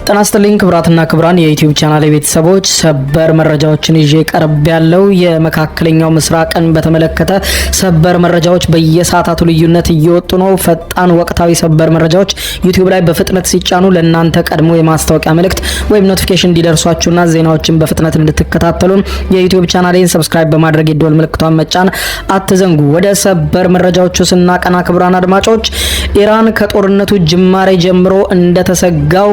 ጤና ይስጥልኝ ክቡራትና ክቡራን የዩቲዩብ ቻናል ቤተሰቦች፣ ሰበር መረጃዎችን ይዤ ቀርቤያለሁ። የመካከለኛው ምስራቅን በተመለከተ ሰበር መረጃዎች በየሰዓታቱ ልዩነት እየወጡ ነው። ፈጣን ወቅታዊ ሰበር መረጃዎች ዩቲዩብ ላይ በፍጥነት ሲጫኑ ለእናንተ ቀድሞ የማስታወቂያ መልእክት ወይም notification እንዲደርሷችሁና ዜናዎችን በፍጥነት እንድትከታተሉ የዩቲዩብ ቻናሌን subscribe በማድረግ የደወል ምልክቷን መጫን አትዘንጉ። ወደ ሰበር መረጃዎቹ ስናቀና ክቡራን አድማጮች፣ ኢራን ከጦርነቱ ጅማሬ ጀምሮ እንደተሰጋው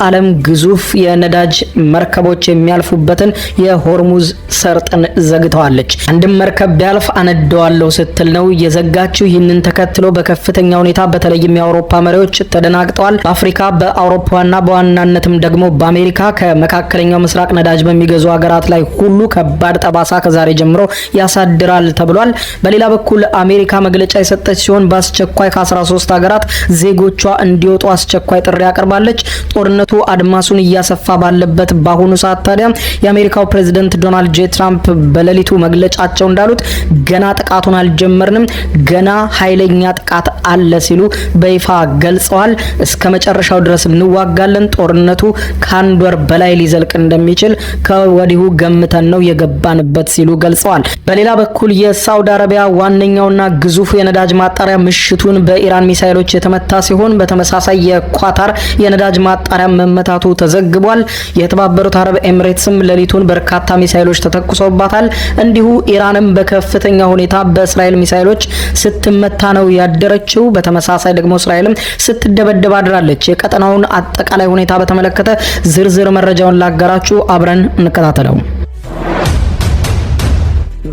የዓለም ግዙፍ የነዳጅ መርከቦች የሚያልፉበትን የሆርሙዝ ሰርጥን ዘግተዋለች። አንድም መርከብ ቢያልፍ አነደዋለሁ ስትል ነው የዘጋችው። ይህንን ተከትሎ በከፍተኛ ሁኔታ በተለይም የአውሮፓ መሪዎች ተደናግጠዋል። በአፍሪካ፣ በአውሮፓና በዋናነትም ደግሞ በአሜሪካ ከመካከለኛው ምስራቅ ነዳጅ በሚገዙ ሀገራት ላይ ሁሉ ከባድ ጠባሳ ከዛሬ ጀምሮ ያሳድራል ተብሏል። በሌላ በኩል አሜሪካ መግለጫ የሰጠች ሲሆን በአስቸኳይ ከ13 ሀገራት ዜጎቿ እንዲወጡ አስቸኳይ ጥሪ አቅርባለች። ጦርነቱ አድማሱን እያሰፋ ባለበት በአሁኑ ሰዓት ታዲያ የአሜሪካው ፕሬዝደንት ዶናልድ ጄ ትራምፕ በሌሊቱ መግለጫቸው እንዳሉት ገና ጥቃቱን አልጀመርንም፣ ገና ኃይለኛ ጥቃት አለ ሲሉ በይፋ ገልጸዋል። እስከ መጨረሻው ድረስ እንዋጋለን፣ ጦርነቱ ከአንድ ወር በላይ ሊዘልቅ እንደሚችል ከወዲሁ ገምተን ነው የገባንበት ሲሉ ገልጸዋል። በሌላ በኩል የሳውዲ አረቢያ ዋነኛውና ግዙፉ የነዳጅ ማጣሪያ ምሽቱን በኢራን ሚሳይሎች የተመታ ሲሆን በተመሳሳይ የኳታር የነዳጅ ማጣሪያ መመታቱ ተዘግቧል። የተባበሩት አረብ ኤምሬትስም ሌሊቱን በርካታ ሚሳይሎች ተተኩሰውባታል። እንዲሁ ኢራንም በከፍተኛ ሁኔታ በእስራኤል ሚሳይሎች ስትመታ ነው ያደረችው። በተመሳሳይ ደግሞ እስራኤልም ስትደበደብ አድራለች። የቀጠናውን አጠቃላይ ሁኔታ በተመለከተ ዝርዝር መረጃውን ላጋራችሁ፣ አብረን እንከታተለው።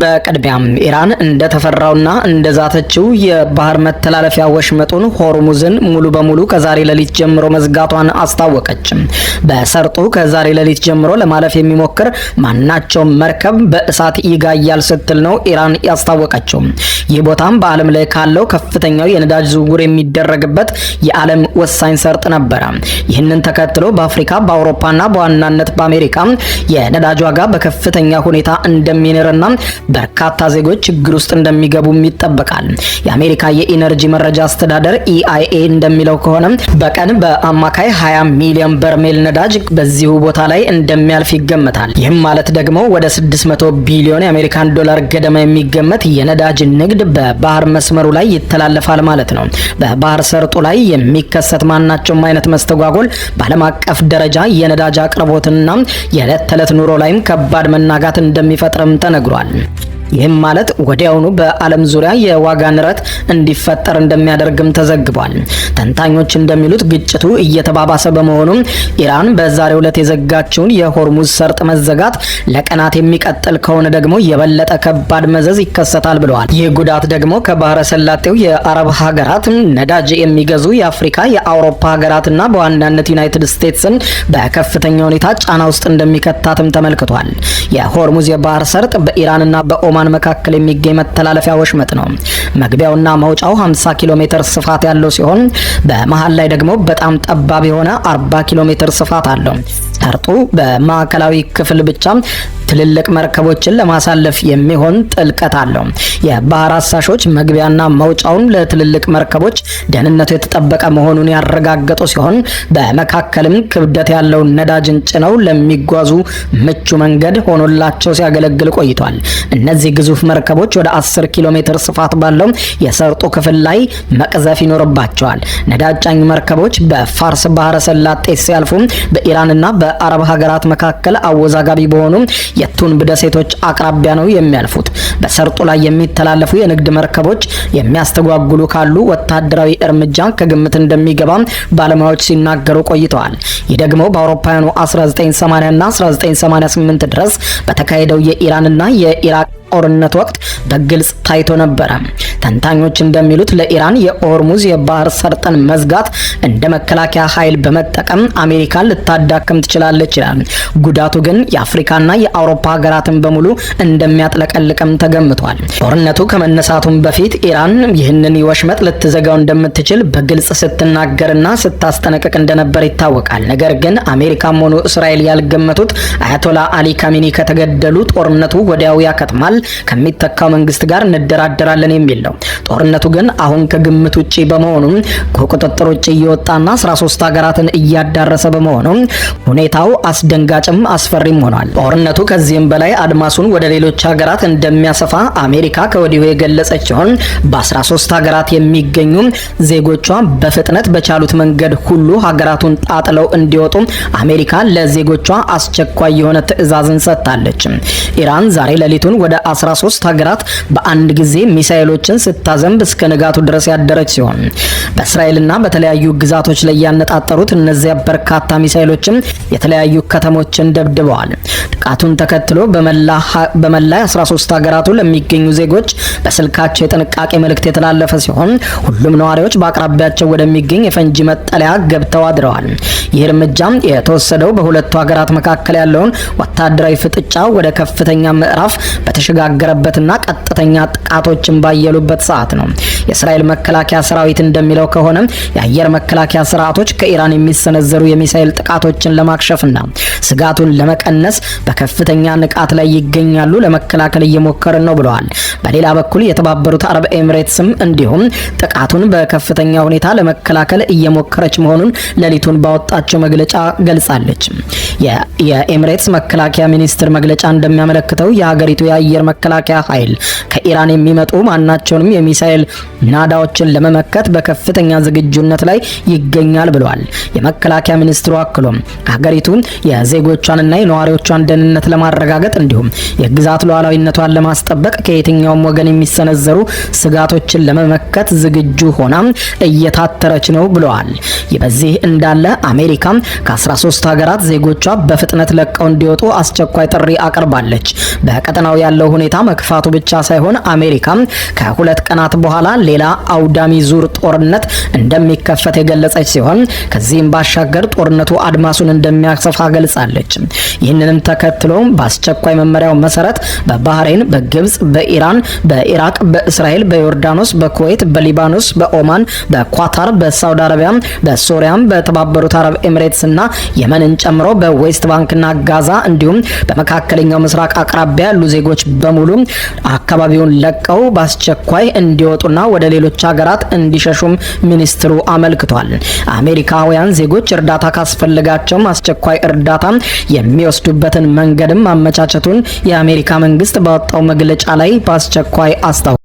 በቅድሚያም ኢራን እንደተፈራውና እንደዛተችው የባህር መተላለፊያ ወሽመጡን ሆርሙዝን ሙሉ በሙሉ ከዛሬ ሌሊት ጀምሮ መዝጋቷን አስታወቀች። በሰርጡ ከዛሬ ሌሊት ጀምሮ ለማለፍ የሚሞክር ማናቸውም መርከብ በእሳት ይጋያል ስትል ነው ኢራን ያስታወቀችው። ይህ ቦታም በዓለም ላይ ካለው ከፍተኛው የነዳጅ ዝውውር የሚደረግበት የዓለም ወሳኝ ሰርጥ ነበረ። ይህንን ተከትሎ በአፍሪካ፣ በአውሮፓና በዋናነት በአሜሪካ የነዳጅ ዋጋ በከፍተኛ ሁኔታ እንደሚንርና በርካታ ዜጎች ችግር ውስጥ እንደሚገቡም ይጠበቃል። የአሜሪካ የኢነርጂ መረጃ አስተዳደር ኢአይኤ እንደሚለው ከሆነ በቀን በአማካይ 20 ሚሊዮን በርሜል ነዳጅ በዚሁ ቦታ ላይ እንደሚያልፍ ይገመታል። ይህም ማለት ደግሞ ወደ 600 ቢሊዮን የአሜሪካን ዶላር ገደማ የሚገመት የነዳጅ ንግድ በባህር መስመሩ ላይ ይተላለፋል ማለት ነው። በባህር ሰርጡ ላይ የሚከሰት ማናቸውም አይነት መስተጓጎል በዓለም አቀፍ ደረጃ የነዳጅ አቅርቦትና የዕለት ተዕለት ኑሮ ላይም ከባድ መናጋት እንደሚፈጥርም ተነግሯል። ይህም ማለት ወዲያውኑ በዓለም ዙሪያ የዋጋ ንረት እንዲፈጠር እንደሚያደርግም ተዘግቧል። ተንታኞች እንደሚሉት ግጭቱ እየተባባሰ በመሆኑ ኢራን በዛሬው ዕለት የዘጋችውን የሆርሙዝ ሰርጥ መዘጋት ለቀናት የሚቀጥል ከሆነ ደግሞ የበለጠ ከባድ መዘዝ ይከሰታል ብለዋል። ይህ ጉዳት ደግሞ ከባህረ ሰላጤው የአረብ ሀገራት ነዳጅ የሚገዙ የአፍሪካ፣ የአውሮፓ ሀገራትና በዋናነት ዩናይትድ ስቴትስን በከፍተኛ ሁኔታ ጫና ውስጥ እንደሚከታትም ተመልክቷል። የሆርሙዝ የባህር ሰርጥ በኢራንና በኦማን መካከል የሚገኝ መተላለፊያ ወሽመጥ ነው። መግቢያውና መውጫው 50 ኪሎ ሜትር ስፋት ያለው ሲሆን በመሃል ላይ ደግሞ በጣም ጠባብ የሆነ 40 ኪሎ ሜትር ስፋት አለው። ሰርጡ በማዕከላዊ ክፍል ብቻ ትልልቅ መርከቦችን ለማሳለፍ የሚሆን ጥልቀት አለው። የባህር አሳሾች መግቢያና መውጫውን ለትልልቅ መርከቦች ደህንነቱ የተጠበቀ መሆኑን ያረጋገጡ ሲሆን በመካከልም ክብደት ያለው ነዳጅን ጭነው ለሚጓዙ ምቹ መንገድ ሆኖላቸው ሲያገለግል ቆይቷል። እነዚህ ግዙፍ መርከቦች ወደ 10 ኪሎ ሜትር ስፋት ባለው የሰርጡ ክፍል ላይ መቅዘፍ ይኖርባቸዋል። ነዳጅ ጫኝ መርከቦች በፋርስ ባህረ ሰላጤ ሲያልፉ በኢራንና በአረብ ሀገራት መካከል አወዛጋቢ በሆኑ የቱንብ ደሴቶች አቅራቢያ ነው የሚያልፉት። በሰርጡ ላይ የሚተላለፉ የንግድ መርከቦች የሚያስተጓጉሉ ካሉ ወታደራዊ እርምጃ ከግምት እንደሚገባ ባለሙያዎች ሲናገሩ ቆይተዋል። ይህ ደግሞ በአውሮፓውያኑ 1980 እና 1988 ድረስ በተካሄደው የኢራንና የኢራቅ ጦርነት ወቅት በግልጽ ታይቶ ነበረ። ተንታኞች እንደሚሉት ለኢራን የሆርሙዝ የባህር ሰርጥን መዝጋት እንደ መከላከያ ኃይል በመጠቀም አሜሪካን ልታዳክም ትችላለች። ትችላለች ይላል። ጉዳቱ ግን የአፍሪካና የአውሮፓ ሀገራትን በሙሉ እንደሚያጥለቀልቅም ተገምቷል። ጦርነቱ ከመነሳቱም በፊት ኢራን ይህንን ወሽመጥ ልትዘጋው እንደምትችል በግልጽ ስትናገርና ስታስጠነቅቅ እንደነበር ይታወቃል። ነገር ግን አሜሪካም ሆኑ እስራኤል ያልገመቱት አያቶላ አሊ ካሚኒ ከተገደሉ ጦርነቱ ወዲያው ያከትማል፣ ከሚተካው መንግስት ጋር እንደራደራለን የሚል ነው። ጦርነቱ ግን አሁን ከግምት ውጪ በመሆኑ፣ ከቁጥጥር ውጪ እየወጣና 13 ሀገራትን እያዳረሰ በመሆኑ ሁኔታው አስደንጋጭም አስፈሪም ሆኗል። ጦርነቱ ከዚህም በላይ አድማሱን ወደ ሌሎች ሀገራት እንደሚያሰፋ አሜሪካ ከወዲሁ የገለጸች ሲሆን፣ በ13 ሀገራት የሚገኙ ዜጎቿ በፍጥነት በቻሉት መንገድ ሁሉ ሀገራቱን ጣጥለው እንዲወጡ አሜሪካ ለዜጎቿ አስቸኳይ የሆነ ትዕዛዝን ሰጥታለች። ኢራን ዛሬ ሌሊቱን ወደ 13 ሀገራት በአንድ ጊዜ ሚሳኤሎችን ስታዘንብ እስከ ንጋቱ ድረስ ያደረች ሲሆን፣ በእስራኤልና በተለያዩ ግዛቶች ላይ ያነጣጠሩት እነዚያ በርካታ ሚሳኤሎችም የተለያዩ ከተሞችን ደብድበዋል። ጥቃቱን ተከትሎ በመላ 13 ሀገራቱ ለሚገኙ ዜጎች በስልካቸው የጥንቃቄ መልእክት የተላለፈ ሲሆን፣ ሁሉም ነዋሪዎች በአቅራቢያቸው ወደሚገኝ የፈንጂ መጠለያ ገብተው አድረዋል። ይህ እርምጃም የተወሰደው በሁለቱ ሀገራት መካከል ያለውን ወታደራዊ ፍጥጫ ወደ ከፍተኛ ምዕራፍ በተሸጋገረበትና ቀጥተኛ ጥቃቶችን ባየሉበት ሰዓት ነው። የእስራኤል መከላከያ ሰራዊት እንደሚለው ከሆነ የአየር መከላከያ ስርዓቶች ከኢራን የሚሰነዘሩ የሚሳኤል ጥቃቶችን ለማክሸፍና ስጋቱን ለመቀነስ በከፍተኛ ንቃት ላይ ይገኛሉ፣ ለመከላከል እየሞከርን ነው ብለዋል። በሌላ በኩል የተባበሩት አረብ ኤምሬትስም እንዲሁም ጥቃቱን በከፍተኛ ሁኔታ ለመከላከል እየሞከረች መሆኑን ሌሊቱን ባወጣቸው መግለጫ ገልጻለች። የኤምሬትስ መከላከያ ሚኒስትር መግለጫ እንደሚያመለክተው የሀገሪቱ የአየር መከላከያ ኃይል ከኢራን የሚመጡ ማናቸውንም የሚሳኤል ናዳዎችን ለመመከት በከፍተኛ ዝግጁነት ላይ ይገኛል ብለዋል። የመከላከያ ሚኒስትሩ አክሎም ሀገሪቱ የዜጎቿንና የነዋሪዎቿን ደህንነት ለማረጋገጥ እንዲሁም የግዛት ሉዓላዊነቷን ለማስጠበቅ ከየትኛውም ወገን የሚሰነዘሩ ስጋቶችን ለመመከት ዝግጁ ሆና እየታተረች ነው ብለዋል። ይህ በዚህ እንዳለ አሜሪካ ከ13 ሀገራት ዜጎቿ በፍጥነት ለቀው እንዲወጡ አስቸኳይ ጥሪ አቅርባለች። በቀጠናው ያለው ሁኔታ መክፋቱ ብቻ ሳይሆን አሜሪካ ከ2 ቀናት በኋላ ሌላ አውዳሚ ዙር ጦርነት እንደሚከፈት የገለጸች ሲሆን፣ ከዚህም ባሻገር ጦርነቱ አድማሱን እንደሚያሰፋ ገልጻለች። ይህንንም ተከትሎ በአስቸኳይ መመሪያው መሰረት በባህሬን፣ በግብጽ፣ በኢራን፣ በኢራቅ፣ በእስራኤል፣ በዮርዳኖስ፣ በኩዌት፣ በሊባኖስ፣ በኦማን፣ በኳታር፣ በሳውዲ አረቢያ፣ በሶሪያም፣ በተባበሩት አረብ ኤምሬትስ እና የመንን ጨምሮ በዌስት ባንክና ጋዛ እንዲሁም በመካከለኛው ምስራቅ አቅራቢያ ያሉ ዜጎች በሙሉ አካባቢውን ለቀው በአስቸኳይ እንዲወጡና ወደ ሌሎች ሀገራት እንዲሸሹም ሚኒስትሩ አመልክቷል። አሜሪካውያን ዜጎች እርዳታ ካስፈለጋቸውም አስቸኳይ እርዳታ የሚወስዱበትን መንገድም ማመቻቸቱን የአሜሪካ መንግስት ባወጣው መግለጫ ላይ በአስቸኳይ አስታውቋል።